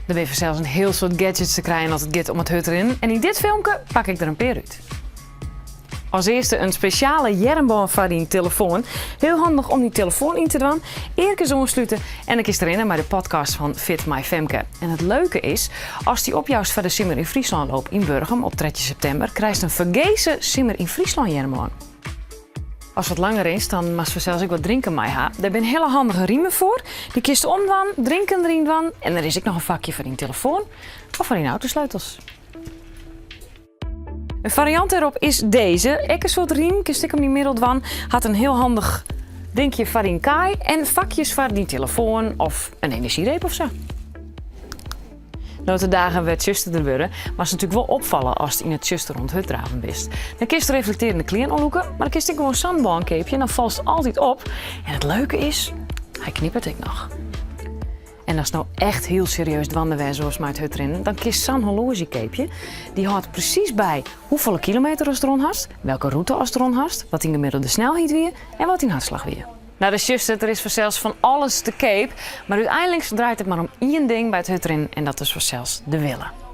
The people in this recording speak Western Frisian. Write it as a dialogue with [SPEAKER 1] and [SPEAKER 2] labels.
[SPEAKER 1] Der binne fansels in hiel soad gadgets te krijen as it giet om it hurdrinnen en yn dit filmke pak ik der in pear út. As earste in spesjale earmbân foar dyn telefoan. Hiel handich om dyn telefoan yn te dwaan, earkes oanslute en dan kinst rinne mei de podcast fan Fit mei Femke. En it leuke is, ast dy opjoust foar de Simmer yn Fryslân loop yn Burgum op 13 septimber, krijst in fergese Simmer yn Fryslân earmbân. Ast wat langer rinst, dan moatst fansels ek wat drinken mei ha. Dêr binne hiele handige riemen foar. Dy kinst omdwaan, drinken deryn dwaan en der is ek noch in fakje foar dyn telefoan of foar dyn autosleutels. In fariant dêrop is dizze. Ek in soart riem, kinst ek om dyn middel dwaan. Hat in hiel handich dinkje foar dyn kaai en fakjes foar dyn telefoan of in enerzjyreep of sa. No't de dagen wer tsjusterder wurde, moatst natuerlik wol opfalle ast yn it tsjuster oan it hurddraven bist. Dan kinst reflektearjende klean oanlûke, mar dan kinst ek gewoan sa'n bân keapje en dan falst altyd op. En it leuke is, hy knippert ek noch. En ast no echt hiel serieus dwaande wêze wolst mei it hurdrinnen, dan kinst sa'n horloazje keapje. Dy hâldt presys by hoefolle kilometer ast rûn hast, welke rûte ast rûn hast, wat dyn gemiddelde snelheid wie en wat dyn hartslach wie. No, do sjochst it, der is fansels fan alles te keap, mar úteinliks draait it mar om ien ding by it hurdrinnen en dat is fansels de wille.